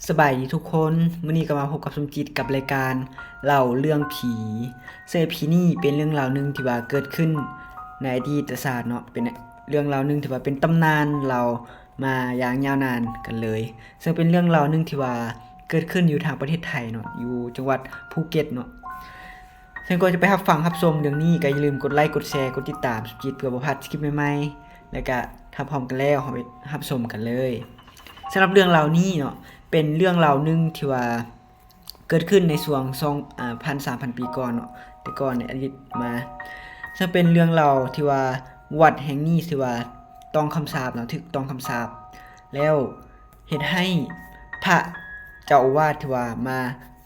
ສະບາຍດີທຸກຄົນ, ມື້ນີ້ກໍມາພົບກັບສົມຈິດກັບລາຍການເລົ່າເລື່ອງຜີ. ເຊິ່ງອີພີນີ້ເປັນເລື່ອງລາວໜຶ່ງທີ່ວ່າເກີດຂຶ້ນໃນອະດີດະຊາດເນາະ, ເປັນເລື່ອງລາວໜຶ່ງທີ່ວ່າເປັນຕຳນານເລົ່າມາຢ່າງຍາວນານກັນເລີຍ. ເຊິ່ງເປັນເລື່ອງລາວໜຶ່ງທີ່ວ່າເກີດຂຶ້ນຢູ່ທາງປະເທດໄທເນາະ, ຢູ່ຈັງຫວັດພູເກັດເນາະ. ເຊິ່ງກ່ອນຈະໄປຮັບຟັງຮັບຊົມເລື່ອງນີ້ ກໍຢ່າລືມກົດໄລ ກົດແຊ ກົດຕິດຕາມສົມຈິດ ເພື່ອບໍ່ພາດຄລິບໃໝ່ໆ ແລະກະຖ້າພ້ອມກັນແລ້ວ ເຮົາໄປຮັບຊົມກັນເລີຍ. ສຳລັບເລື່ອງລາວນີ້ເນາະ ເປັນເລື່ອງລາວໜຶ່ງທີ່ວ່າເກີດຂຶ້ນໃນຊ່ວງສອງ ອາ ພັນ ສາມພັນປີກ່ອນເນາະ, ແຕ່ກ່ອນໃນອະດີດມາ. ເຊິ່ງເປັນເລື່ອງລາວທີ່ວ່າວັດແຫ່ງນີ້ຖືວ່າຕ້ອງຄຳສາບເນາະ, ຖືກຕ້ອງຄຳສາບ ແລ້ວເຮັດໃຫ້ພະເຈົ້າອາວາດທີ່ວ່າມາ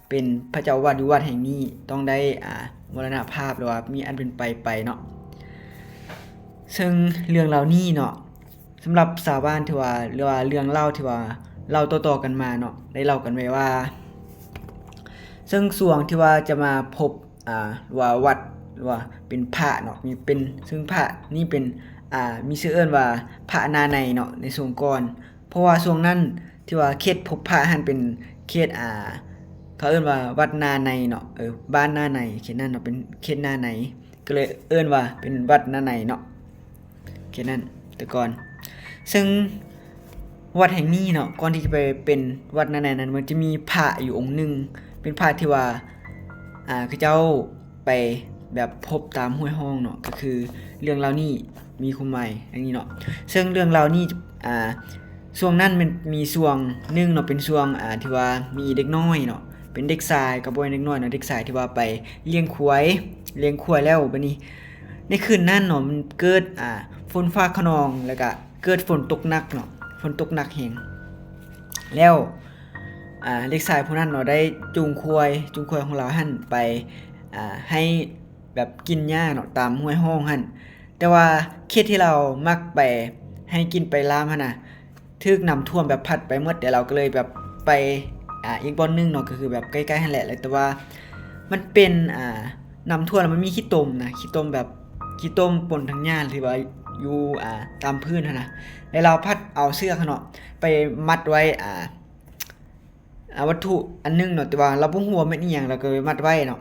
ເປັນພະເຈົ້າອາວາດຢູ່ວັດແຫ່ງນີ້ ຕ້ອງໄດ້ ອາ ມໍລະນະພາບ ຫຼືວ່າມີອັນເປັນໄປໄປເນາະ. ເຊິ່ງເລື່ອງລາວນີ້ເນາະ ສຳລັບຊາວບ້ານທີ່ວ່າ ຫຼືວ່າເລື່ອງເລົ່າທີ່ວ່າເລົ່າຕໍ່ໆກັນມາເນາະ ໄດ້ເລົ່າກັນໄວ້ວ່າ ເຊິ່ງຊ່ວງທີ່ວ່າຈະມາພົບ ອາ ວ່າວັດ ຫຼືວ່າເປັນພະເນາະ ມີເປັນ ເຊິ່ງພະນີ້ເປັນ ອາ ມີຊື່ເອີ້ນວ່າພະນາໃນເນາະ ໃນຊ່ວງກ່ອນ. ເພາະວ່າຊ່ວງນັ້ນທີ່ວ່າເຂດພົບພະຫັ້ນເປັນເຂດ ອາ ເຂົາເອີ້ນວ່າວັດນາໃນເນາະ, ເອີ ບ້ານນາໃນ ເຂດນັ້ນເນາະ ເປັນເຂດນາໃນ ກໍເລີຍເອີ້ນວ່າເປັນວັດນາໃນເນາະ ເຂດນັ້ນແຕ່ກ່ອນ. ເຊິ່ງວັດແຫ່ງນີ້ເນາະ ກ່ອນທີ່ຈະໄປເປັນວັດນາໃນນັ້ນ ມັນຈະມີພະຢູ່ອົງໜຶ່ງ ເປັນພະທີ່ວ່າ ອາ ເຂົາເຈົ້າ ໄປແບບພົບຕາມຫ້ວຍຮ່ອງເນາະ, ກໍຄືເລື່ອງລາວນີ້ມີຄວາມໝາຍຢ່າງນີ້ເນາະ. ເຊິ່ງເລື່ອງລາວນີ້ ອາ ຊ່ວງນັ້ນແມ່ນມີຊ່ວງໜຶ່ງເນາະ ເປັນຊ່ວງ ອາ ທີ່ວ່າມີເດັກນ້ອຍເນາະ ເປັນເດັກຊາຍ ກໍບໍ່ແມ່ນເດັກນ້ອຍເນາະ ເດັກຊາຍທີ່ວ່າໄປລ້ຽງຄວາຍ ລ້ຽງຄວາຍແລ້ວ ບັດນີ້ໃນຄືນນັ້ນເນາະ ມັນເກີດ ອາ ຝົນຟ້າຂະນອງ ແລ້ວກະເກີດຝົນຕົກໜັກເນາະ ຝົນຕົກໜັກແຮງ ແລ້ວ ອາ ເດັກຊາຍຜູ້ນັ້ນເນາະ ໄດ້ຈູງຄວາຍ ຈູງຄວາຍຂອງລາວຫັ້ນໄປ ອາ ໃຫ້ແບບກິນຫຍ້າເນາະ ຕາມຫ້ວຍຮ່ອງຫັ້ນ. ແຕ່ວ່າເຂດທີ່ລາວມັກໄປໃຫ້ກິນໄປລາມຫັ້ນນະ ຖືກນ້ຳຖ້ວມແບບພັດໄປໝົດ ແລ້ວລາວກໍເລີຍແບບໄປ ອາ ອີກບ່ອນໜຶ່ງເນາະ ກໍຄືແບບໃກ້ໆຫັ້ນແຫຼະ. ແລ້ວແຕ່ວ່າມັນເປັນ ອາ ນ້ຳຖ້ວມ ແລ້ວມັນມີຂີ້ຕົມນະ ຂີ້ຕົມແບບ ຂີ້ຕົມປົນທັງຫຍ້າທີ່ວ່າຢູ່ ອາ ຕາມພື້ນຫັ້ນນະ ແລ້ວລາວພັດເອົາເຊືອກຫັ້ນເນາະ ໄປມັດໄວ້ ອາ ອາ ວັດຖຸອັນໜຶ່ງເນາະ ແຕ່ວ່າລາວບໍ່ຮູ້ວ່າແມ່ນອີ່ຫຍັງ ລາວກໍໄປມັດໄວ້ເນາະ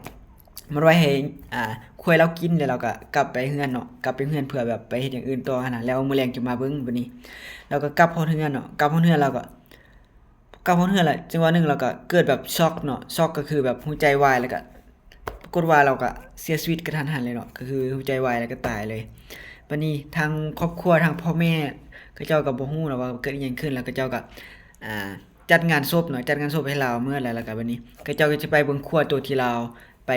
ມັດໄວ້ໃຫ້ ອາ ຄວາຍລາວກິນ ແລ້ວລາວກໍກັບໄປເຮືອນເນາະ ກັບໄປເຮືອນເພື່ອແບບໄປເຮັດຢ່າງອື່ນຕໍ່ຫັ້ນນະ. ແລ້ວມື້ແລງຈຶ່ງມາເບິ່ງ ບັດນີ້ລາວກໍກັບຮອດເຮືອນເນາະ ກັບຮອດເຮືອນລາວກໍ ກັບຮອດເຮືອນລະ ຈັງຫວະໜຶ່ງລາວກໍເກີດແບບຊັອກເນາະ ຊັອກກໍຄືແບບຫົວໃຈວາຍ ແລ້ວກໍປາກົດວ່າລາວກໍເສຍຊີວິດກະທັນຫັນເລີຍເນາະ ກໍຄືຫົວໃຈວາຍແລ້ວກໍຕາຍເລີຍ. ບັດນີ້ທາງຄອບຄົວ ທາງພໍ່ແມ່ ເຂົາເຈົ້າກໍບໍ່ຮູ້ເນາະວ່າເກີດອີ່ຫຍັງຂຶ້ນ ແລ້ວເຂົາເຈົ້າກໍ ອາ ຈັດງານສົບເນາະ ຈັດງານສົບໃຫ້ລາວເໝິດແລ້ວ ແລ້ວກໍບັດນີ້ເຂົາເຈົ້າກໍຈະໄປເບິ່ງຄວາຍໂຕທີ່ລາວໄປ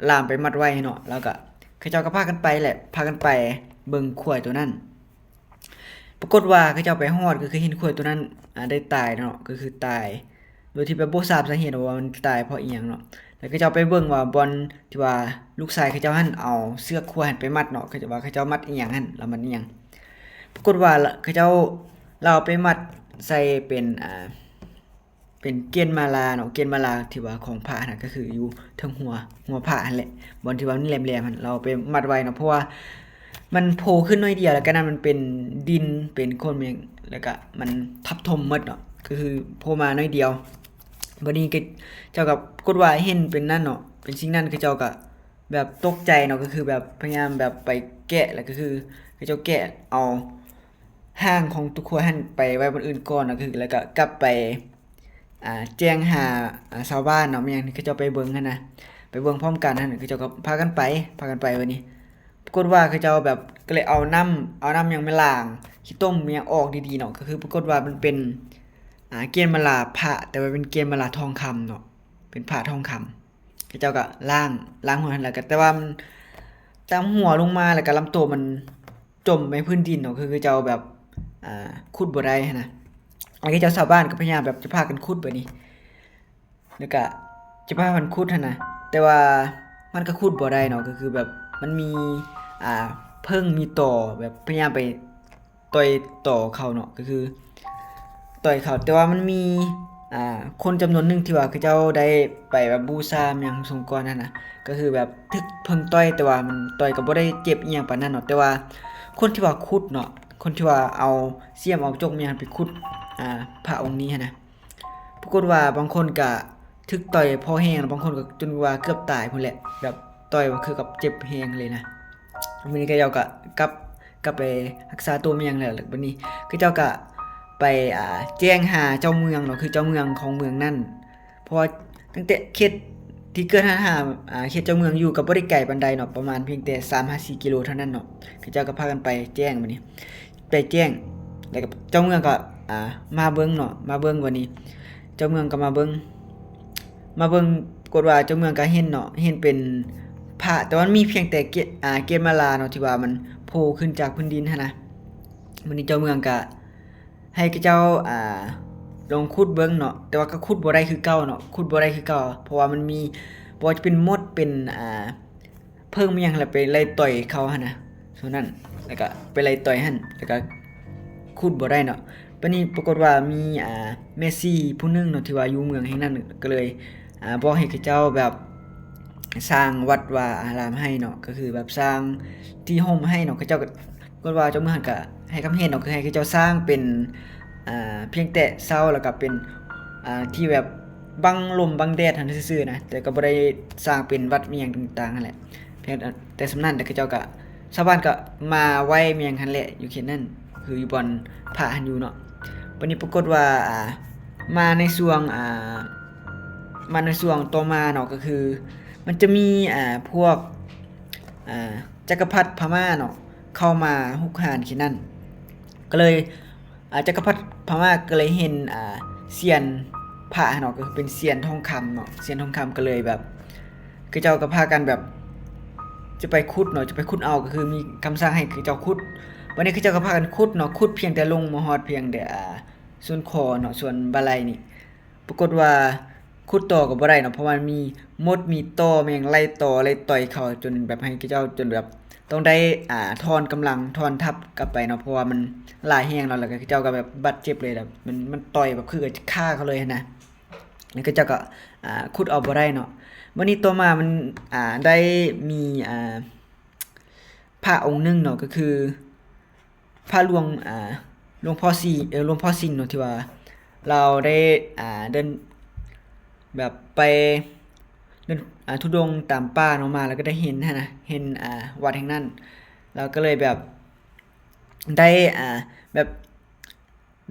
ລ່າມໄປມັດໄວ້ເນາະ ແລ້ວກໍເຂົາເຈົ້າກໍພາກັນໄປແຫຼະ ພາກັນໄປເບິ່ງຄວາຍໂຕນັ້ນ. ປາກົດວ່າເຂົາເຈົ້າໄປຮອດ ກໍຄືເຫັນຄວາຍໂຕນັ້ນ ອາ ໄດ້ຕາຍເນາະ ກໍຄືຕາຍໂດຍທີ່ແບບບໍ່ຊາບສາເຫດວ່າມັນຕາຍເພາະອີ່ຫຍັງເນາະ. ແລ້ວເຂົາເຈົ້າໄປເບິ່ງວ່າບ່ອນທີ່ວ່າລູກຊາຍເຂົາເຈົ້າຫັ້ນເອົາເຊືອກຄວາຍຫັ້ນໄປມັດເນາະ ເຂົາເຈົ້າວ່າເຂົາເຈົ້າມັດອີ່ຫຍັງຫັ້ນ ລາວມັດອີ່ຫຍັງ ປາກົດວ່າເຂົາເຈົ້າ ລາວໄປມັດໃສ່ເປັນ ອາ ເປັນກຽນມາລາເນາະ ກຽນມາລາທີ່ວ່າຂອງພະຫັ້ນນະ ກໍຄືຢູ່ເທິງຫົວ ຫົວພະຫັ້ນແຫຼະ ບ່ອນທີ່ວ່າມັນແຫຼມໆຫັ້ນ ລາວໄປມັດໄວ້ເນາະ ເພາະວ່າມັນໂຜ່ຂຶ້ນໜ້ອຍດຽວ ແລ້ວກໍນັ້ນມັນເປັນດິນ ເປັນໂຄນເມັງ ແລ້ວກໍມັນທັບຖົມໝົດເນາະ ກໍຄືໂຜ່ມາໜ້ອຍດຽວ. ບັດນີ້ເຂົາເຈົ້າກໍປາກົດວ່າເຫັນເປັນນັ້ນເນາະ ເປັນສິ່ງນັ້ນ ເຂົາເຈົ້າກໍແບບຕົກໃຈເນາະ ກໍຄືແບບພະຍາຍາມແບບໄປແກະ ແລ້ວກໍຄືເຂົາເຈົ້າແກະເອົາ ຮ່າງຂອງໂຕຄວາຍຫັ້ນໄປໄວ້ບ່ອນອື່ນກ່ອນ ແລ້ວກໍ ແລ້ວກໍກັບໄປ ອາ ແຈ້ງຫາ ອາ ຊາວບ້ານເນາະ ແມ່ນຫຍັງ ເຂົາເຈົ້າໄປເບິ່ງຫັ້ນນະ ໄປເບິ່ງພ້ອມກັນຫັ້ນ ເຂົາເຈົ້າກໍພາກັນໄປ ພາກັນໄປ. ບັດນີ້ປາກົດວ່າເຂົາເຈົ້າແບບກໍເລີຍເອົານ້ຳ ເອົານ້ຳຫຍັງມາລ້າງ ຂີ້ຕົມຫຍັງອອກດີໆເນາະ ກໍຄືປາກົດວ່າມັນເປັນ ອາ ກຽນມາລາພະ ແຕ່ວ່າເປັນກຽນມາລາທອງຄຳເນາະ ເປັນພະທອງຄຳ. ເຂົາເຈົ້າກໍລ້າງ ລ້າງຫົວຫັ້ນ ແລ້ວກໍ ແຕ່ວ່າມັນຕາມຫົວລົງມາ ແລ້ວກໍລຳໂຕມັນຈົມໃນພື້ນດິນເນາະ ຄືເຂົາເຈົ້າແບບ ອ່າ ຂຸດບໍ່ໄດ້ຫັ້ນນະ. ແລ້ວເຂົາເຈົ້າຊາວບ້ານກໍພະຍາຍາມແບບຈະພາກັນຂຸດແບບນີ້ ແລ້ວກໍຈະພາກັນຂຸດຫັ້ນນະ ແຕ່ວ່າມັນກໍຂຸດບໍ່ໄດ້ເນາະ ກໍຄືແບບມັນມີ ອ່າ ເຜິ້ງມີຕໍ ແບບພະຍາຍາມໄປ ຕ່ອຍຕໍ່ເຂົາເນາະ ກໍຄືຕ່ອຍເຂົາ ແຕ່ວ່າມັນມີ ອ່າ ຄົນຈຳນວນໜຶ່ງທີ່ວ່າເຂົາເຈົ້າໄດ້ໄປແບບບູຊາຫຍັງສົມຄວນຫັ້ນນະ ກໍຄືແບບຖືກເຜິ້ງຕ່ອຍ ແຕ່ວ່າມັນຕ່ອຍກໍບໍ່ໄດ້ເຈັບອີ່ຫຍັງປານນັ້ນເນາະ ແຕ່ວ່າຄົນທີ່ວ່າຂຸດເນາະ ຄົນທີ່ວ່າເອົາສ້ຽມເອົາຈົກຫຍັງໄປຂຸດ ອ່າ ພະອົງນີ້ຫັ້ນນະ ປາກົດວ່າບາງຄົນກະຖືກຕ່ອຍພໍແຮງ ບາງຄົນກະຈົນວ່າເກືອບຕາຍພຸ້ນແຫຼະ ແບບຕ່ອຍວ່າຄືກັບເຈັບແຮງເລີຍນະ. ມື້ນີ້ເຂົາເຈົ້າກະກັບ ກັບໄປຮັກສາໂຕມາຫຍັງແລ້ວ ແລ້ວບັດນີ້ເຂົາເຈົ້າກະໄປ ອ່າ ແຈ້ງຫາເຈົ້າເມືອງເນາະ ຄືເຈົ້າເມືອງຂອງເມືອງນັ້ນ ເພາະວ່າຕັ້ງແຕ່ເຂດທີ່ເກີດຫັ້ນຫາ ອ່າ ເຂດເຈົ້າເມືອງຢູ່ກະບໍ່ໄດ້ໄກປານໃດເນາະ ປະມານພຽງແຕ່ສາມຫາສີ່ກິໂລເທົ່ານັ້ນເນາະ. ເຂົາເຈົ້າກະພາກັນໄປແຈ້ງ ບັດນີ້ໄປແຈ້ງ ແລ້ວກະເຈົ້າເມືອງກະ ອ່າ ມາເບິ່ງເນາະ ມາເບິ່ງ ບັດນີ້ເຈົ້າເມືອງກະມາເບິ່ງ ມາເບິ່ງ ປາກົດວ່າເຈົ້າເມືອງກະເຫັນເນາະ ເຫັນເປັນພະ ແຕ່ວ່າມັນມີພຽງແຕ່ເກດ ອ່າ ເກດມາລາເນາະ ທີ່ວ່າມັນໂຜ່ຂຶ້ນຈາກພື້ນດິນຫັ້ນນະ. ບັດນີ້ເຈົ້າເມືອງກະ ໃຫ້ເຂົາເຈົ້າ ອ່າ ລອງຂຸດເບິ່ງເນາະ ແຕ່ວ່າກະຂຸດບໍ່ໄດ້ຄືເກົ່າເນາະ ຂຸດບໍ່ໄດ້ຄືເກົ່າ ເພາະວ່າມັນມີ ບໍ່ວ່າຈະເປັນມົດ ເປັນ ອ່າ ເຜິ້ງ ມີຫຍັງຫັ້ນແຫຼະ ໄປໄລ່ຕ່ອຍເຂົາຫັ້ນນະ ຊ່ວງນັ້ນ ແລ້ວກະໄປໄລ່ຕ່ອຍຫັ້ນ ແລ້ວກະຂຸດບໍ່ໄດ້ເນາະ. ບັດນີ້ປາກົດວ່າມີ ອ່າ ແມ່ຊີຜູ້ໜຶ່ງເນາະ ທີ່ວ່າຢູ່ເມືອງແຫ່ງນັ້ນ ກະເລີຍ ອ່າ ບອກໃຫ້ເຂົາເຈົ້າແບບ ສ້າງວັດວາອາຣາມໃຫ້ເນາະ ກະຄືແບບສ້າງທີ່ຮົ່ມໃຫ້ເນາະ ເຂົາເຈົ້າກະ ປາກົດວ່າເຈົ້າເມືອງຫັ້ນກະໃຫ້ຄຳເຫັນເນາະ ຄືໃຫ້ເຂົາເຈົ້າສ້າງເປັນ ອ່າ ພຽງແຕ່ເສົາ ແລ້ວກະເປັນ ອ່າ ທີ່ແບບບັງລົມບັງແດດຫັ້ນຊື່ໆນະ ແຕ່ກະບໍ່ໄດ້ສ້າງເປັນວັດມີຫຍັງຕ່າງໆຫັ້ນແຫຼະ ພຽງແຕ່ສ່ຳນັ້ນ ແຕ່ເຂົາເຈົ້າກະ ຊາວບ້ານກະມາໄຫວ້ມີຫຍັງຫັ້ນແຫຼະ ຢູ່ເຂດນັ້ນ ຄືຢູ່ບ່ອນພະຫັ້ນຢູ່ເນາະ. ບັດນີ້ປາກົດວ່າ ອ່າ ມາໃນຊ່ວງ ອ່າ ມາໃນຊ່ວງຕໍ່ມາເນາະ ກະຄືມັນຈະມີ ອ່າ ພວກ ອ່າ ຈັກກະພັດພະມ້າເນາະ ເຂົ້າມາຮຸກຮານເຂດນັ້ນ ກະເລີຍ ອ່າ ຈັກກະພັດພະມ້າກະເລີຍເຫັນ ອ່າ ຊຽນພະເນາະ ກະຄືເປັນຊຽນທອງຄຳເນາະ ຊຽນທອງຄຳ ກະເລີຍແບບ ເຂົາເຈົ້າກະພາກັນແບບຈະໄປຂຸດເນາະ ຈະໄປຂຸດເອົາ ກະຄືມີຄຳສັ່ງໃຫ້ເຂົາເຈົ້າຂຸດ. ບັດນີ້ເຂົາເຈົ້າກະພາກັນຂຸດເນາະ ຂຸດພຽງແຕ່ລົງມາຮອດພຽງແຕ່ ອ່າ ສ່ວນຄໍເນາະ ສ່ວນບ່າໄຫຼ່ນີ້ ປາກົດວ່າຂຸດຕໍ່ກະບໍ່ໄດ້ເນາະ ເພາະວ່າມີມົດມີຕໍ່ ແມ່ງໄລ່ຕໍ່ໄລ່ຕ່ອຍເຂົາ ຈົນແບບໃຫ້ເຂົາເຈົ້າຈົນແບບຕ້ອງໄດ້ ອ່າ ຖອນກຳລັງ ຖອນທັບກັບໄປເນາະ ເພາະວ່າມັນຫຼາຍແຮງເນາະ ແລ້ວກະເຂົາເຈົ້າກະແບບບາດເຈັບເລີຍ ແບບມັນ ມັນຕ່ອຍແບບຄືຈະຂ້າເຂົາເລີຍຫັ້ນນະ ແລ້ວເຂົາເຈົ້າກະ ອ່າ ຂຸດເອົາບໍ່ໄດ້ເນາະ. ບັດນີ້ຕໍ່ມາມັນ ອ່າ ໄດ້ມີ ອ່າ ພະອົງໜຶ່ງເນາະ ກະຄື ພະຫຼວງ ອ່າ ຫຼວງພໍ່ສິງ ເອີ ຫຼວງພໍ່ສິງເນາະ ທີ່ວ່າລາວໄດ້ ອ່າ ເດີນ ແບບໄປເດີນ ອ່າ ທຸດົງຕາມປ່າເນາະ ມາແລ້ວກະໄດ້ເຫັນຫັ້ນນະ ເຫັນ ອ່າ ວັດແຫ່ງນັ້ນ ລາວກະເລີຍແບບໄດ້ ອ່າ ແບບ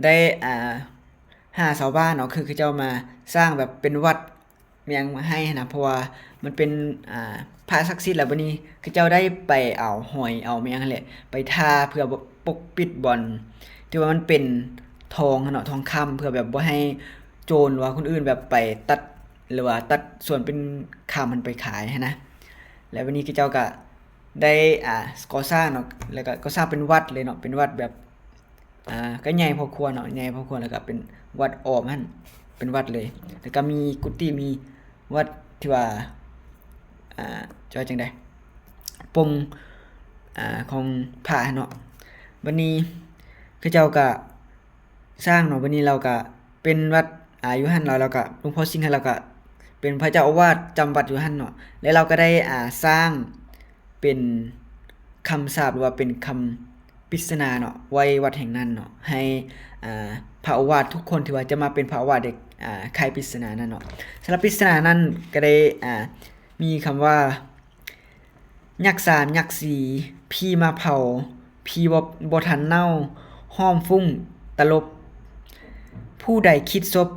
ໄດ້ ອ່າ ຫາຊາວບ້ານເນາະ ຄືເຂົາເຈົ້າມາສ້າງແບບເປັນວັດ ແມ່ນຫຍັງໃຫ້ຫັ້ນນະ ເພາະວ່າມັນເປັນ ອ່າ ພະສັກສິດ ແລ້ວບັດນີ້ເຂົາເຈົ້າໄດ້ໄປເອົາຫອຍເອົາແມ່ນຫຍັງຫັ້ນແຫຼະ ໄປທາເພື່ອປົກປິດບ່ອນທີ່ວ່າມັນເປັນທອງຫັ້ນເນາະ ທອງຄຳ ເພື່ອແບບບໍ່ໃຫ້ໂຈນ ຫຼືວ່າຄົນອື່ນແບບໄປຕັດ ຫຼືວ່າຕັດສ່ວນເປັນຄຳຫັ້ນໄປຂາຍຫັ້ນນະ. ແລ້ວບັດນີ້ເຂົາເຈົ້າກະໄດ້ ອ່າ ກໍ່ສ້າງເນາະ ແລ້ວກະກໍ່ສ້າງເປັນວັດເລີຍເນາະ ເປັນວັດແບບ ອ່າ ກະໃຫຍ່ພໍຄວນເນາະ ໃຫຍ່ພໍຄວນ ແລ້ວກະເປັນວັດອ້ອມຫັ້ນ ເປັນວັດເລີຍ ແລ້ວກະມີກຸຕິ ມີວັດທີ່ວ່າ ອ່າ ຈະວ່າຈັ່ງໃດ ປົງ ອ່າ ຂອງພະຫັ້ນເນາະ. ບັດນີ້ເຂົາເຈົ້າກະສ້າງເນາະ ບັດນີ້ລາວກະເປັນວັດ ອ່າ ຢູ່ຫັ້ນ ລາວ ລາວກະ ຫຼວງພໍ່ສິງຫັ້ນ ລາວກະເປັນພະເຈົ້າອາວາດຈຳວັດຢູ່ຫັ້ນເນາະ ແລະ ລາວກະໄດ້ ອ່າ ສ້າງ ເປັນຄຳສາບ ຫຼືວ່າເປັນຄຳປິດສະໜາເນາະ ໄວ້ວັດແຫ່ງນັ້ນເນາະ ໃຫ້ ອ່າ ພະອາວາດທຸກຄົນທີ່ວ່າຈະມາເປັນພະອາວາດໄດ້ ອ່າ ໄຂປິດສະໜານັ້ນເນາະ. ສຳລັບປິດສະໜານັ້ນກະໄດ້ ອ່າ ມີຄຳວ່າ ຍັກສາມຍັກສີ່ ຜີມາເຜົາ ຜີບໍ່ ບໍ່ທັນເນົ່າ ຫອມຟຸ້ງຕະຫຼົບ ຜູ້ໃດຄິດສົບ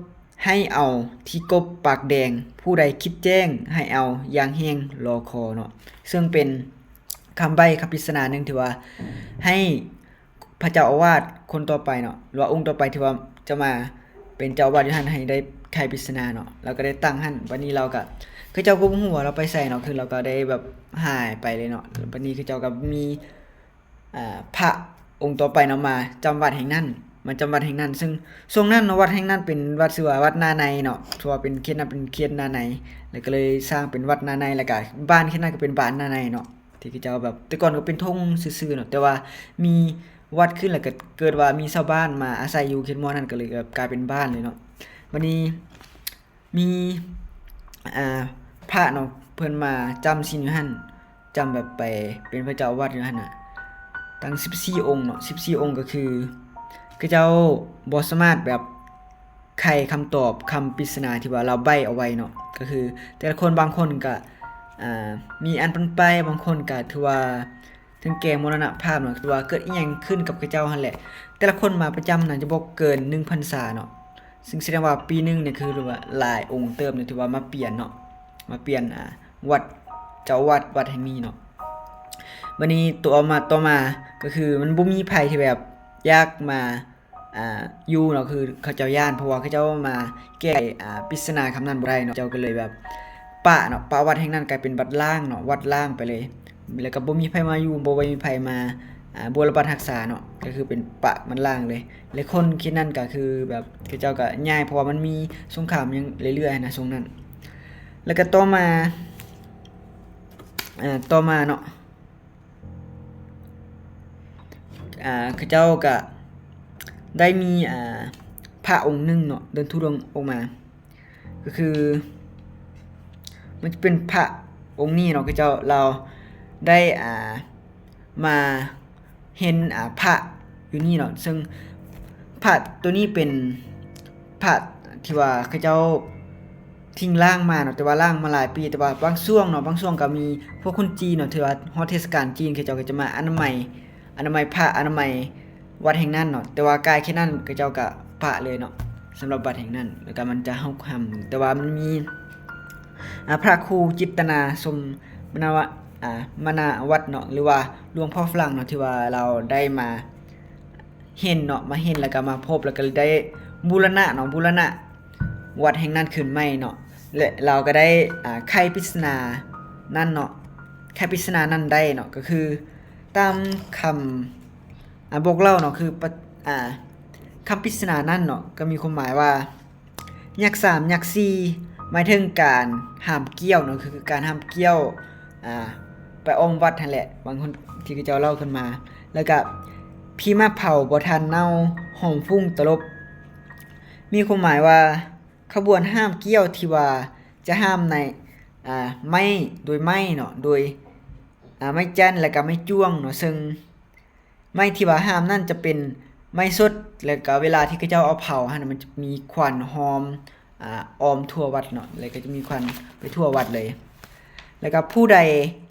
ໃຫ້ເອົາທີ່ກົບປາກແດງ ຜູ້ໃດຄິດແຈ້ງ ໃຫ້ເອົາຢ່າງແຫ້ງລໍຄໍເນາະ. ເຊິ່ງເປັນຄຳໃບ້ ຄຳປິດສະໜາໜຶ່ງທີ່ວ່າໃຫ້ພະເຈົ້າອາວາດຄົນຕໍ່ໄປເນາະ ຫຼືວ່າອົງຕໍ່ໄປທີ່ວ່າຈະມາເປັນເຈົ້າອາວາດຢູ່ຫັ້ນ ໃຫ້ໄດ້ໄຂປິດສະໜາເນາະ ລາວກະໄດ້ຕັ້ງຫັ້ນ. ບັດນີ້ລາວກະ ເຂົາເຈົ້າກະບໍ່ຮູ້ວ່າລາວໄປໃສເນາະ ຄືລາວກະໄດ້ແບບຫາຍໄປເລີຍເນາະ. ບັດນີ້ເຂົາເຈົ້າກະມີ ອ່າ ພະອົງຕໍ່ໄປເນາະ ມາຈຳວັດແຫ່ງນັ້ນ ມາຈຳວັດແຫ່ງນັ້ນ ເຊິ່ງຊ່ວງນັ້ນເນາະ ວັດແຫ່ງນັ້ນເປັນວັດ ຊື່ວ່າວັດນາໃນເນາະ ເພາະວ່າເປັນເຂດນັ້ນເປັນເຂດນາໃນ ແລ້ວກະເລີຍສ້າງເປັນວັດນາໃນ ແລ້ວກະບ້ານເຂດນັ້ນກະເປັນບ້ານນາໃນເນາະ ທີ່ເຂົາເຈົ້າແບບ ແຕ່ກ່ອນກະເປັນທົ່ງຊື່ໆເນາະ ແຕ່ວ່າມີວັດຂຶ້ນ ແລ້ວກະເກີດວ່າມີຊາວບ້ານມາອາໄສຢູ່ເຂດໝໍ້ນັ້ນ ກະເລີຍແບບກາຍເປັນບ້ານເລີຍເນາະ. ບັດນີ້ ມີ ອ່າ ພະເນາະ ເພິ່ນມາຈຳສິນຢູ່ຫັ້ນ ຈຳແບບໄປເປັນພະເຈົ້າອາວາດຢູ່ຫັ້ນນະ ຕັ້ງສິບສີ່ອົງເນາະ ສິບສີ່ອົງ ກະຄືເຂົາເຈົ້າບໍ່ສາມາດແບບ ໄຂຄຳຕອບຄຳປິດສະໜາທີ່ວ່າລາວໃບ້ເອົາໄວ້ເນາະ. ກໍຄືແຕ່ລະຄົນ ບາງຄົນກໍ ອ່າ ມີອັນເປັນໄປ, ບາງຄົນກໍຖືວ່າ ເຖິງແກ່ມໍລະນະພາບເນາະ, ຄືວ່າເກີດອີ່ຫຍັງຂຶ້ນກັບເຂົາເຈົ້າຫັ້ນແຫຼະ. ແຕ່ລະຄົນມາປະຈຳໜ້າຈະບໍ່ເກີນໜຶ່ງພັນສາເນາະ, ຊຶ່ງສະແດງວ່າປີໜຶ່ງນີ້ຄືວ່າຫຼາຍອົງເຕີບເນາະ ທີ່ວ່າມາປ່ຽນເນາະ, ມາປ່ຽນ ອ່າ ວັດ, ເຈົ້າອາວາດວັດແຫ່ງນີ້ເນາະ. ບັດນີ້ຕໍ່ມາ, ຕໍ່ມາກໍຄືມັນບໍ່ມີໃຜທີ່ແບບຢາກມາ ອ່າ ຢູ່ເນາະ, ຄືເຂົາເຈົ້າຢ້ານ ເພາະວ່າເຂົາເຈົ້າມາແກ້ໄຂ ອ່າ ປິດສະໜາຄຳນັ້ນບໍ່ໄດ້ເນາະ, ເຈົ້າກໍເລີຍແບບປະເນາະ, ປະວັດແຫ່ງນັ້ນກາຍເປັນວັດລ້າງເນາະ, ວັດລ້າງໄປເລີຍ, ແລ້ວກໍບໍ່ມີໃຜມາຢູ່, ບໍ່ໄດ້ມີໃຜມາ ອ່າ ບົວລະບັດຮັກສາເນາະ, ກໍຄືເປັນປະມັນລ້າງເລີຍ. ແລະ ຄົນເຂດນັ້ນກໍຄືແບບເຂົາເຈົ້າກໍຍ້າຍ ເພາະວ່າມັນມີສົງຄາມຫຍັງເລື້ອຍໆນະ ຊ່ວງນັ້ນ. ແລ້ວກໍຕໍ່ມາ ອ່າ ຕໍ່ມາເນາະ ອ່າ ເຂົາເຈົ້າກະໄດ້ມີ ອ່າ ພະອົງໜຶ່ງເນາະ ເດີນທຸດົງອອກມາ, ກໍຄືມັນຈະເປັນພະອົງນີ້ເນາະ, ເຂົາເຈົ້າ ລາວໄດ້ ອ່າ ມາເຫັນ ອ່າ ພະຢູ່ນີ້ເນາະ, ເຊິ່ງພະໂຕນີ້ເປັນພະທີ່ວ່າເຂົາເຈົ້າ ຖິ້ມລ້າງມາເນາະ, ແຕ່ວ່າລ້າງມາຫຼາຍປີ, ແຕ່ວ່າບາງຊ່ວງເນາະ, ບາງຊ່ວງກໍມີພວກຄົນຈີນເນາະ, ຖືວ່າຮອດເທດສະການຈີນ ເຂົາເຈົ້າກໍຈະມາອະນາໄມ, ອະນາໄມພະ, ອະນາໄມວັດແຫ່ງນັ້ນເນາະ, ແຕ່ວ່າກາຍແຄ່ນັ້ນ ເຂົາເຈົ້າກໍປະເລີຍເນາະ, ສຳລັບວັດແຫ່ງນັ້ນ. ແລ້ວກໍມັນຈະຮົກຮ້າງ, ແຕ່ວ່າມັນມີ ອ່າ ພະຄູຈິດຕະນາ ສົມມະນາວະ ອ່າ ມະນາວັດເນາະ ຫຼືວ່າຫຼວງພໍ່ຝຣັ່ງເນາະ ທີ່ວ່າລາວໄດ້ມາເຫັນເນາະ, ມາເຫັນ ແລ້ວກໍມາພົບ ແລ້ວກໍໄດ້ບູລະນະເນາະ, ບູລະນະ ວັດແຫ່ງນັ້ນຂຶ້ນໃໝ່ເນາະ ແລະ ລາວກໍໄດ້ ອ່າ ໄຂປິດສະໜານັ້ນເນາະ, ໄຂປິດສະໜານັ້ນໄດ້ເນາະ, ກໍຄືຕາມຄຳ ອ່າ ບອກເລົ່າເນາະ, ຄື ອ່າ ຄຳປິດສະໜານັ້ນເນາະ ກໍມີຄວາມໝາຍວ່າ ຍັກສາມ ຍັກສີ່ ໝາຍເຖິງການຫ້າມກ້ຽວເນາະ, ຄືການຫ້າມກ້ຽວ ອ່າ ໄປອ້ອມວັດຫັ້ນແຫຼະ, ບາງຄົນທີ່ເຂົາເຈົ້າເລົ່າກັນມາ. ແລ້ວກະຜີມາເຜົາບໍ່ທັນເນົ່າ ຫອມຟຸ້ງຕະຫຼົບ, ມີຄວາມໝາຍວ່າ ຂະບວນຫ້າມກ້ຽວທີ່ວ່າຈະຫ້າມໃນ ອ່າ ໄມ້ ໂດຍໄມ້ເນາະ ໂດຍ ອ່າ ໄມ້ຈັນ ແລ້ວກະໄມ້ຈ້ວງເນາະ, ເຊິ່ງໄມ້ທີ່ວ່າຫ້າມນັ້ນຈະເປັນໄມ້ສົດ, ແລ້ວກະເວລາທີ່ເຂົາເຈົ້າເອົາເຜົາຫັ້ນນະ ມັນຈະມີຄວັນຫອມ ອ່າ ອ້ອມທົ່ວວັດເນາະ, ແລ້ວກໍຈະມີຄວັນໄປທົ່ວວັດເລີຍ. ແລ້ວກໍຜູ້ໃດ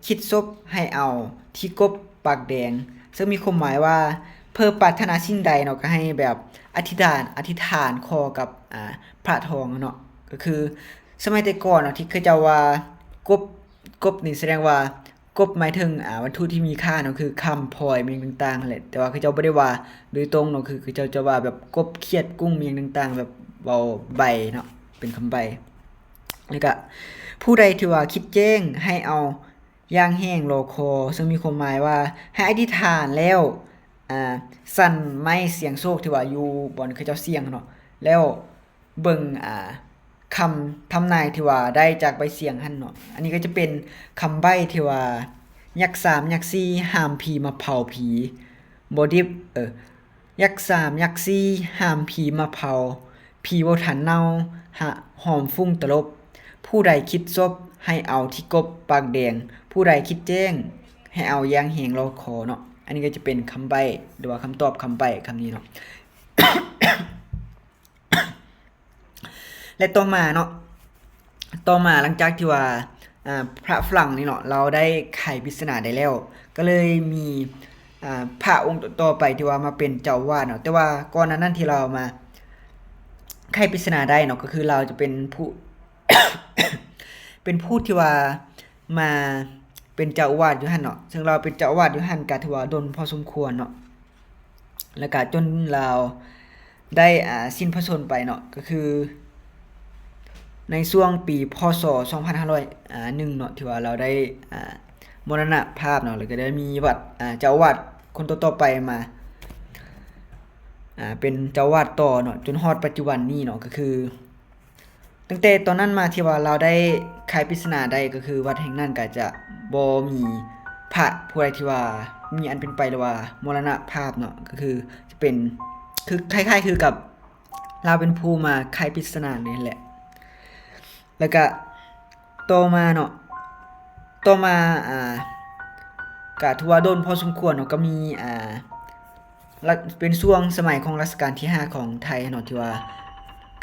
ຄິດສົບໃຫ້ເອົາທີ່ກົບປາກແດງ, ເຊິ່ງມີຄວາມໝາຍວ່າ ເພື່ອປາດຖະໜາສິ່ງໃດເນາະ ກໍໃຫ້ແບບອະທິຖານ, ອະທິຖານຂໍກັບ ອ່າ ພະທອງເນາະ, ກໍຄືສະໄໝແຕ່ກ່ອນເນາະ ທີ່ເຂົາເຈົ້າວ່າກົບ, ກົບນີ້ສະແດງວ່າ ກົບໝາຍເຖິງ ອ່າ ວັດຖຸທີ່ມີຄ່າເນາະ, ຄືຄຳ ພອຍ ແມ່ນຫຍັງຕ່າງໆຫັ້ນແຫຼະ, ແຕ່ວ່າເຂົາເຈົ້າບໍ່ໄດ້ວ່າໂດຍຕົງເນາະ, ຄືເຂົາເຈົ້າຈະວ່າແບບກົບ ຂຽດ ກຸ້ງ ແມ່ນຫຍັງຕ່າງໆ ແບບເວົ້າໃບ້ເນາະ, ເປັນຄຳໃບ້. ແລ້ວກະຜູ້ໃດທີ່ວ່າຄິດແຈ້ງໃຫ້ເອົາຢ່າງແຮງລໍຄໍ, ເຊິ່ງມີຄວາມໝາຍວ່າໃຫ້ອະທິຖານແລ້ວ ອ່າ ສັ່ນໄມ້ສ່ຽງໂຊກທີ່ວ່າຢູ່ບ່ອນເຂົາເຈົ້າສ່ຽງເນາະ, ແລ້ວ ເບິ່ງ ອ່າ ຄຳທຳນາຍທີ່ວ່າໄດ້ຈາກໃບສ່ຽງຫັ້ນເນາະ. ອັນນີ້ກໍຈະເປັນຄຳໃບ້ທີ່ວ່າ ຍັກສາມ ຍັກສີ່ ຫ້າມຜີມາເຜົາຜີບໍ່ດິບ, ເອີ ຍັກສາມ ຍັກສີ່ ຫ້າມຜີມາເຜົາຜີບໍ່ທັນເນົ່າ ຫະ ຫອມຟຸ້ງຕະຫຼົບ, ຜູ້ໃດຄິດສົບໃຫ້ເອົາທີ່ກົບປາກແດງ, ຜູ້ໃດຄິດແຈ້ງໃຫ້ເອົາຢ່າງແຮງລໍຄໍເນາະ. ອັນນີ້ກໍຈະເປັນຄຳໃບ້ ຫຼືວ່າຄຳຕອບຄຳໃບ້ຄຳນີ້ເນາະ. ແລະ ຕໍ່ມາເນາະ, ຕໍ່ມາຫຼັງຈາກທີ່ວ່າ ອ່າ ພະຝຣັ່ງນີ້ເນາະ ລາວໄດ້ໄຂປິດສະໜາໄດ້ແລ້ວ, ກໍເລີຍມີ ອ່າ ພະອົງຕໍ່ໆໄປທີ່ວ່າມາເປັນເຈົ້າອາວາດເນາະ, ແຕ່ວ່າກ່ອນໜ້ານັ້ນທີ່ລາວມາໄຂປິດສະໜາໄດ້ເນາະ ກໍຄືລາວຈະເປັນຜູ້ ເປັນຜູ້ທີ່ວ່າມາເປັນເຈົ້າອາວາດຢູ່ຫັ້ນເນາະ, ເຊິ່ງລາວເປັນເຈົ້າອາວາດຢູ່ຫັ້ນກໍຖືວ່າດົນພໍສົມຄວນເນາະ. ແລ້ວກະຈົນລາວໄດ້ ອ່າ ສິ້ນພະຊົນໄປເນາະ, ກໍຄືໃນຊ່ວງປີ ພ.ສ. ສອງພັນຫ້າຮ້ອຍ ອ່າ ໜຶ່ງເນາະ ທີ່ວ່າລາວໄດ້ ອ່າ ມໍລະນະພາບເນາະ, ແລ້ວກໍໄດ້ມີວັດ ອ່າ ເຈົ້າອາວາດຄົນຕໍ່ໆໄປມາ ອ່າ ເປັນເຈົ້າອາວາດຕໍ່ເນາະ ຈົນຮອດປັດຈຸບັນນີ້ເນາະ, ກໍຄື ຕັ້ງແຕ່ຕອນນັ້ນມາທີ່ວ່າລາວໄດ້ໄຂປິດສະໜາໄດ້ ກໍຄືວັດແຫ່ງນັ້ນກໍຈະບໍ່ມີພະຜູ້ໃດທີ່ວ່າມີອັນເປັນໄປ ຫຼືວ່າມໍລະນະພາບເນາະ, ກໍຄືຈະເປັນ ຄື ຄ້າຍໆຄືກັບລາວເປັນຜູ້ມາໄຂປິດສະໜານີ້ແຫຼະ. ແລ້ວກະຕໍ່ມາເນາະ, ຕໍ່ມາ ອ່າ ກະຖືວ່າດົນພໍສົມຄວນເນາະ, ກໍມີ ອ່າ ລະ ເປັນຊ່ວງສະໄໝຂອງລັດຊະການທີຫ້າຂອງໄທເນາະ ທີ່ວ່າ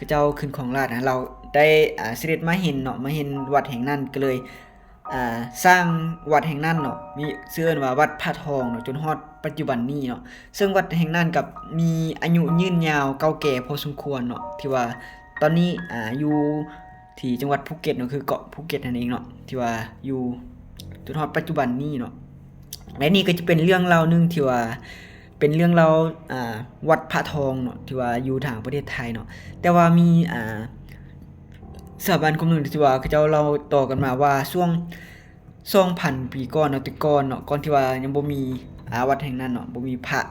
ເຈົ້າຂຶ້ນຄອງລາດນະ ລາວໄດ້ ອ່າ ສະເດັດມາເຫັນເນາະ ມາເຫັນວັດແຫ່ງນັ້ນ ກໍເລີຍ ອ່າ ສ້າງວັດແຫ່ງນັ້ນເນາະ ມີຊື່ເອີ້ນວ່າວັດພະທອງເນາະ ຈົນຮອດປັດຈຸບັນນີ້ເນາະ. ເຊິ່ງວັດແຫ່ງນັ້ນກໍມີອາຍຸຍືນຍາວເກົ່າແກ່ພໍສົມຄວນເນາະ ທີ່ວ່າຕອນນີ້ ອ່າ ຢູ່ທີ່ຈັງຫວັດພູເກັດເນາະ ຄືເກາະພູເກັດນັ້ນເອງເນາະ ທີ່ວ່າຢູ່ຈົນຮອດປັດຈຸບັນນີ້ເນາະ. ແລະ ນີ້ກໍຈະເປັນເລື່ອງລາວໜຶ່ງທີ່ວ່າ ເປັນເລື່ອງລາວ ອ່າ ວັດພະທອງເນາະ ທີ່ວ່າຢູ່ທາງປະເທດໄທເນາະ. ແຕ່ວ່າມີ ອ່າ ຊາວບ້ານກຸ່ມໜຶ່ງທີ່ວ່າເຂົາເຈົ້າເລົ່າຕໍ່ກັນມາວ່າ ຊ່ວງສອງພັນປີກ່ອນເນາະ ແຕ່ກ່ອນເນາະ ກ່ອນທີ່ວ່າຍັງບໍ່ມີ ອ່າ ວັດແຫ່ງນັ້ນເນາະ ບໍ່ມີພະ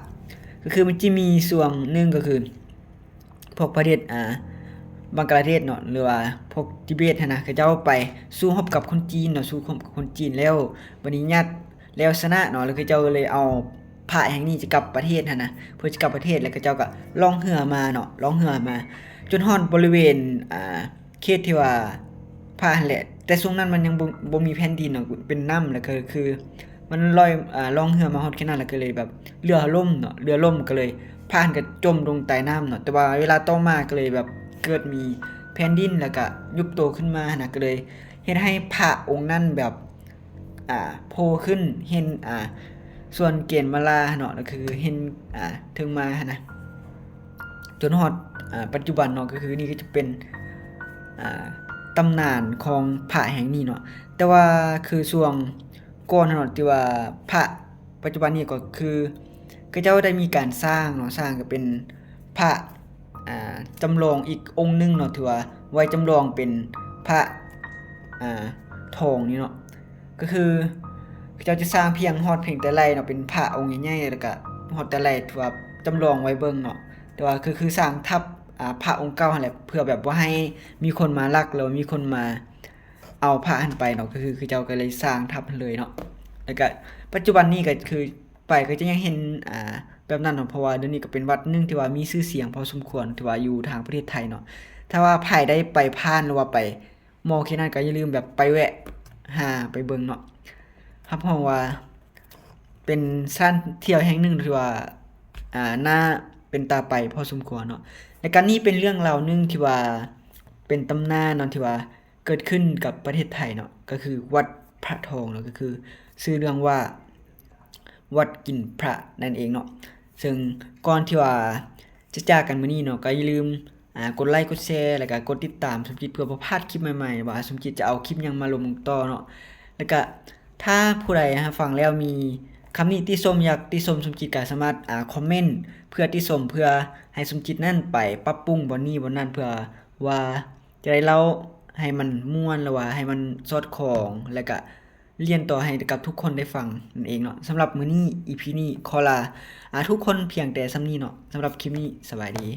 ກໍຄືມັນຈະມີຊ່ວງໜຶ່ງ ກໍຄືພວກປະເທດ ອ່າ ບັງກະລາເທດເນາະ ຫຼືວ່າພວກທິເບດຫັ້ນນະ ເຂົາເຈົ້າໄປສູ້ຮົບກັບຄົນຈີນເນາະ ສູ້ຮົບກັບຄົນຈີນແລ້ວ ບັດນີ້ຍາດ ແລ້ວຊະນະເນາະ ແລ້ວເຂົາເຈົ້າກໍເລີຍເອົາພະແຫ່ງນີ້ຈະກັບປະເທດຫັ້ນນະ ເພື່ອຈະກັບປະເທດ ແລ້ວເຂົາເຈົ້າກໍລ່ອງເຮືອມາເນາະ ລ່ອງເຮືອມາຈົນຮອດບໍລິເວນ ອ່າ ເຂດທີ່ວ່າພະຫັ້ນແຫຼະ ແຕ່ຊ່ວງນັ້ນມັນຍັງບໍ່ ບໍ່ມີແຜ່ນດິນເນາະ ເປັນນ້ຳ ແລ້ວກໍຄືມັນລອຍ ອ່າ ລ່ອງເຮືອມາຮອດແຄ່ນັ້ນ ແລ້ວກໍເລີຍແບບເຮືອລົ້ມເນາະ ເຮືອລົ້ມ ກໍເລີຍພະຫັ້ນກໍຈົມລົງໃຕ້ນ້ຳເນາະ. ແຕ່ວ່າເວລາຕໍ່ມາກໍເລີຍແບບເກີດມີແຜ່ນດິນ ແລ້ວກໍຍຸບໂຕຂຶ້ນມາຫັ້ນນະ ກໍເລີຍເຮັດໃຫ້ພະອົງນັ້ນແບບ ອ່າ ໂຜ່ຂຶ້ນເຫັນ ອ່າ ສ່ວນເກນມາລາເນາະ ກໍຄືເຫັນ ອ່າ ເທິງມາຫັ້ນນະ ຈົນຮອດ ອ່າ ປັດຈຸບັນເນາະ ກໍຄືນີ້ກໍຈະເປັນ ອ່າ ຕຳນານຂອງພະແຫ່ງນີ້ເນາະ. ແຕ່ວ່າຄືຊ່ວງກ່ອນເນາະ ທີ່ວ່າພະປັດຈຸບັນນີ້ກໍຄືເຂົາເຈົ້າໄດ້ມີການສ້າງເນາະ ສ້າງກໍເປັນພະ ອ່າ ຈຳລອງອີກອົງໜຶ່ງເນາະ ຖືວ່າໄວ້ຈຳລອງເປັນພະ ອ່າ ທອງນີ້ເນາະ. ກໍຄືເຂົາເຈົ້າຈະສ້າງພຽງ ຮອດພຽງແຕ່ໄລ່ເນາະ ເປັນພະອົງໃຫຍ່ໆ ແລ້ວກະຮອດແຕ່ໄລ່ທີ່ວ່າຈຳລອງໄວ້ເບິ່ງເນາະ ແຕ່ວ່າຄື ຄືສ້າງທັບ ອ່າ ພະອົງເກົ່າຫັ້ນແຫຼະ ເພື່ອແບບບໍ່ໃຫ້ມີຄົນມາລັກ ຫຼືວ່າມີຄົນມາເອົາພະຫັ້ນໄປເນາະ ກໍຄື ຄືເຂົາເຈົ້າກໍເລີຍສ້າງທັບຫັ້ນເລີຍເນາະ. ແລ້ວກະປັດຈຸບັນນີ້ກໍຄືໄປກໍຈະຍັງເຫັນ ອ່າ ແບບນັ້ນເນາະ ເພາະວ່າດຽວນີ້ກໍເປັນວັດໜຶ່ງທີ່ວ່າມີຊື່ສຽງພໍສົມຄວນ ທີ່ວ່າຢູ່ທາງປະເທດໄທເນາະ. ຖ້າວ່າໃຜໄດ້ໄປຜ່ານ ຫຼືວ່າໄປ ໝໍເຂດນັ້ນກໍຢ່າລືມແບບໄປແວະຫາໄປເບິ່ງເນາະ ຮັບຮອງວ່າເປັນສະຖານທີ່ທ່ຽວແຫ່ງໜຶ່ງທີ່ວ່າ ອ່າ ໜ້າເປັນຕາໄປພໍສົມຄວນເນາະ. ແລະ ກໍນີ້ເປັນເລື່ອງລາວໜຶ່ງທີ່ວ່າເປັນຕຳນານເນາະ ທີ່ວ່າເກີດຂຶ້ນກັບປະເທດໄທເນາະ ກໍຄືວັດພະທອງເນາະ ກໍຄືຊື່ເລື່ອງວ່າ ວັດກິນພະນັ້ນເອງເນາະ. ເຊິ່ງກ່ອນທີ່ວ່າຈະຈາກກັນມື້ນີ້ເນາະ ກໍຢ່າລືມ ອ່າ ກົດໄລ ກົດແຊ ແລ້ວກໍກົດຕິດຕາມສົມຈິດ ເພື່ອບໍ່ພາດຄລິບໃໝ່ໆ ວ່າສົມຈິດຈະເອົາຄລິບຫຍັງມາລົງຕໍ່ເນາະ. ແລ້ວກໍຖ້າຜູ້ໃດຮັບຟັງແລ້ວມີຄຳນິຕິຊົມ ຢາກຕິຊົມສົມຈິດ ກໍສາມາດ ອ່າ ຄອມເມັນເພື່ອຕິຊົມ ເພື່ອໃຫ້ສົມຈິດນັ້ນໄປປັບປຸງບ່ອນນີ້ບ່ອນນັ້ນ ເພື່ອວ່າຈະໄດ້ເລົ່າໃຫ້ມັນມ່ວນ ຫຼືວ່າໃຫ້ມັນສອດຄ່ອງ ແລ້ວກໍ ລຽນຕໍ່ໃຫ້ກັບທຸກຄົນໄດ້ຟັງນັ້ນເອງເນາະ. ສຳລັບມື້ນີ້ ອີພີ ນີ້ຂໍລາ ອ່າ ທຸກຄົນພຽງແຕ່ສ່ຳນີ້ເນາະ. ສຳລັບຄລິບນີ້ ສະບາຍດີ.